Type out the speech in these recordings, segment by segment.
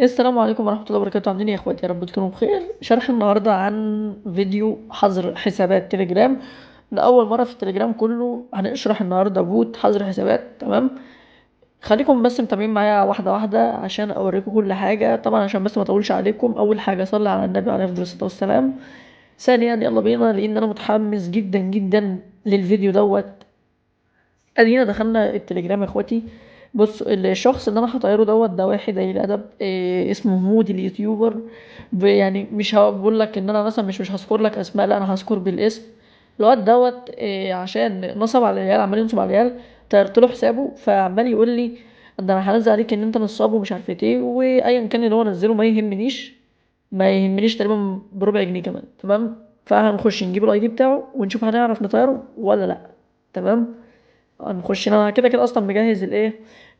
السلام عليكم ورحمة الله وبركاته. عاملين ايه يا اخواتي؟ يا رب تكونوا بخير. شرح النهاردة عن فيديو حظر حسابات تليجرام. لأول مرة في التليجرام كله هنشرح النهاردة bot حظر حسابات، تمام؟ خليكم بس متابعين معايا واحدة واحدة عشان اوريكم كل حاجة. طبعا عشان بس ما اطولش عليكم، اول حاجة صلي على النبي عليه الصلاة والسلام. ثانيا يلا بينا، لان انا متحمس جدا جدا للفيديو دوت. ادينا دخلنا التليجرام يا اخواتي. بص، الشخص اللي انا هطيره دوت ده واحد قليل ادب، اسمه مودي اليوتيوبر. يعني مش هقول لك ان انا مثلا مش هذكر لك اسماء، لا انا هذكر بالاسم. الواد دوت، عشان نصب على العيال، عمال ينصب على العيال، طيرت له حسابه، فعمال يقول لي ده انا هنزل عليك ان انت نصاب ومش عارف ايه، وايا كان اللي هو نزله ما يهمنيش، ما يهمنيش تقريبا بربع جنيه كمان، تمام؟ فهنخش نجيب ال ID بتاعه ونشوف هنعرف نطيره ولا لا، تمام؟ هنخش، انا كده كده اصلا مجهز ال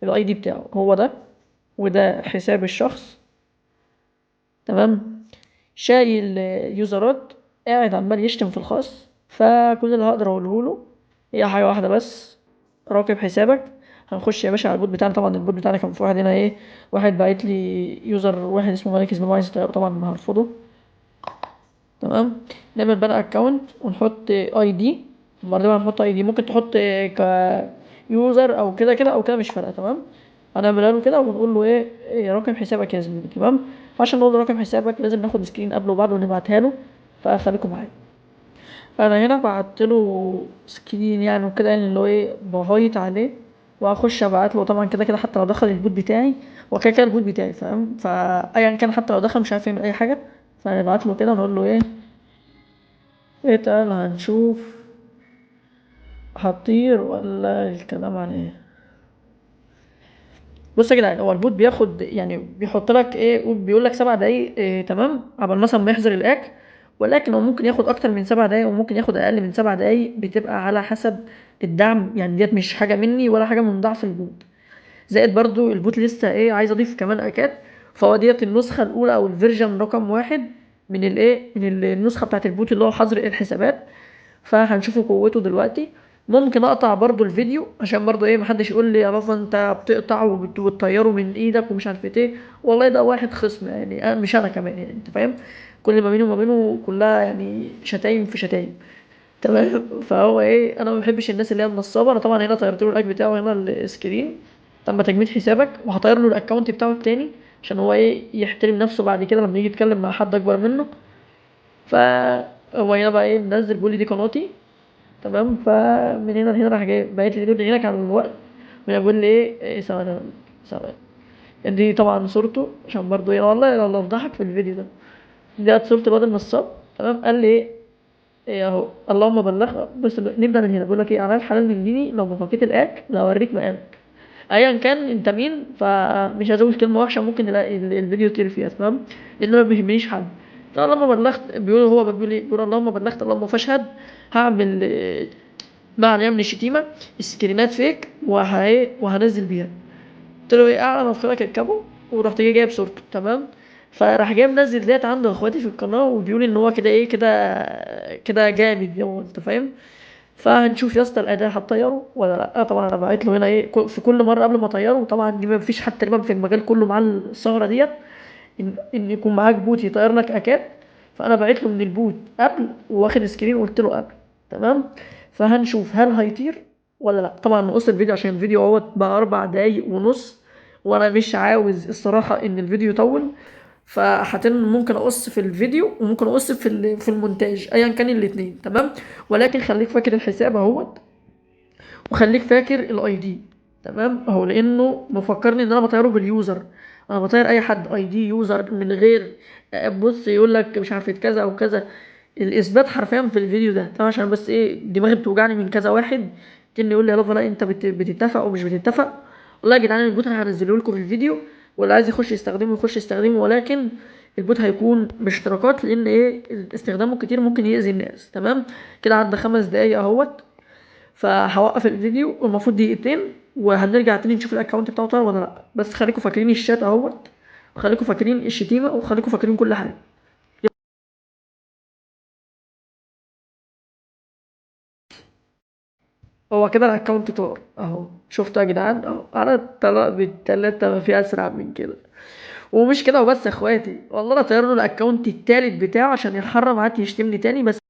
ID بتاعه، هو ده، وده حساب الشخص، تمام؟ شايل يوزرات، قاعد عمال يشتم في الخاص. فكل اللي هقدر اقوله له هي حاجه واحده بس، راقب حسابك. هنخش يا باشا على ال bot بتاعنا. طبعا ال bot بتاعنا كان في واحد هنا ايه، واحد باعت لي user واحد اسمه مالك اسمه عايز يطيره، طبعا هرفضه، تمام؟ نعمل بقى account ونحط ID، المره دي هنحط ID، ممكن تحط ك user او كده كده او كده، مش فارقه، تمام؟ هنعملها له كده ونقول له ايه رقم حسابك يا زميلي، تمام؟ فعشان نقول له رقم حسابك لازم ناخد screen قبله وبعده ونبعتها له، فخليكم معايا. فانا هنا بعت له screen يعني وكده، يعني اللي هو ايه بهايط عليه، وهخش ابعت له. طبعا كده كده حتى لو دخل ال bot بتاعي، هو كده كده ال bot بتاعي، فاهم؟ فايا كان حتى لو دخل مش عارف يعمل اي حاجه. فنبعت له كده ونقول له ايه، اتقل، هنشوف هتطير ولا الكلام عن ايه. بص يا جدعان، هو ال bot بياخد يعني بيحط لك ايه، بيقول لك 7 دقايق، إيه تمام، قبل مثلا ما يحظر ال acc، ولكن هو ممكن ياخد اكتر من 7 دقايق وممكن ياخد اقل من 7 دقايق، بتبقى على حسب الدعم. يعني ديت مش حاجه مني ولا حاجه من ضعف ال bot. زائد برضو ال bot لسه ايه، عايز اضيف كمان اكات، فهو ديت النسخه الاولى او ال version رقم 1 من الايه، من النسخه بتاعت ال bot اللي هو حظر الحسابات. فهنشوفوا قوته دلوقتي. ممكن اقطع برضو الفيديو عشان برضو ايه محدش يقول لي يا بابا انت بتقطع وبتطيره من ايدك ومش عارف ايه. والله ده واحد خصم يعني، انا مش انا كمان يعني، انت فاهم، كل ما بيني وما بينه كلها يعني شتايم في شتايم، تمام؟ فهو ايه، انا ما بحبش الناس اللي هي النصابه. انا طبعا هنا طيرت له ال acc بتاعه هنا ال screen، تم تجميد حسابك، وهطير له ال account بتاعه التاني عشان هو ايه يحترم نفسه بعد كده لما يجي يتكلم مع حد اكبر منه. فهو هنا بقى ايه منزل بيقول لي دي قناتي، تمام؟ فمن هنا لهنا راح جاي باعت لي دي هنا كان الوقت، من بيقول لي ايه، ثواني ثواني، دي طبعا صورته عشان برضه ايه، والله لو افضحك في الفيديو ده، دي صورة الواد النصاب، تمام؟ قال لي ايه، ايه اهو اللهم بلغ. بس نبدا من هنا، بيقول لك ايه، على الحلال من ديني لو ما فكيت الاك لو اوريك مقامك، ايا كان انت مين، فمش هزود كلمه وحشه ممكن نلاقي الفيديو يطير فيها، تمام؟ لان انا ما بيهمنيش حد. اللهم بلغت، بيقول هو بيقول ايه، بيقول اللهم بلغت اللهم فاشهد، هعمل ما عليا من الشتيمه، سكرينات فيك وهنزل بيها. قلت له ايه، اعلى ما في خيرك اركبه، ورحت جاي جايب صورته، تمام؟ فراح جاي منزل ديت عنده اخواتي في القناه، وبيقول ان هو كده ايه، كده كده جامد هو، انت فاهم؟ فهنشوف يا اسطى الاداه هتطيره ولا لا. طبعا انا بعت له هنا ايه في كل مره قبل ما اطيره، طبعا دي ما فيش حد تقريبا في المجال كله معاه الثغره ديت، ان يكون معاك bot يطير لك اكات. فانا بعت له من ال bot قبل، واخد screen وقلت له قبل، تمام؟ فهنشوف هل هيطير ولا لا. طبعا نقص الفيديو عشان الفيديو اهوت بقى 4 دقايق ونص، وانا مش عاوز الصراحه ان الفيديو يطول، فحتن ممكن اقص في الفيديو وممكن اقص في المونتاج، ايا كان الاتنين، تمام؟ ولكن خليك فاكر الحساب اهوت، وخليك فاكر ال ID، تمام؟ اهو لانه مفكرني ان انا بطيره بال user، انا بطير اي حد ID user من غير بص يقول لك مش عارف كذا او كذا. الاثبات حرفيا في الفيديو ده، تمام؟ عشان بس ايه دماغي بتوجعني من كذا واحد كان يقول لي يا لافا لا انت بتتفق ومش بتتفق. والله يا جدعان ال bot انا هنزله لكم في الفيديو، واللي عايز يخش يستخدمه يخش يستخدمه، ولكن ال bot هيكون باشتراكات، لان ايه استخدامه كتير ممكن يأذي الناس، تمام؟ كده عدى 5 دقايق اهوت، فهوقف الفيديو والمفروض دقيقتين وهنرجع تاني نشوف ال account بتاعه طار ولا لا. بس خليكم فاكرين الشات اهوت، وخليكم فاكرين الشتيمه، وخليكم فاكرين كل حاجه. هو كده ال account طار اهو، شفتوا يا جدعان اهو، على الطلاق بالتلاتة ما في اسرع من كده. ومش كده وبس يا اخواتي، والله لا طير له ال account التالت بتاعه عشان يحرم عاد يشتمني تاني. بس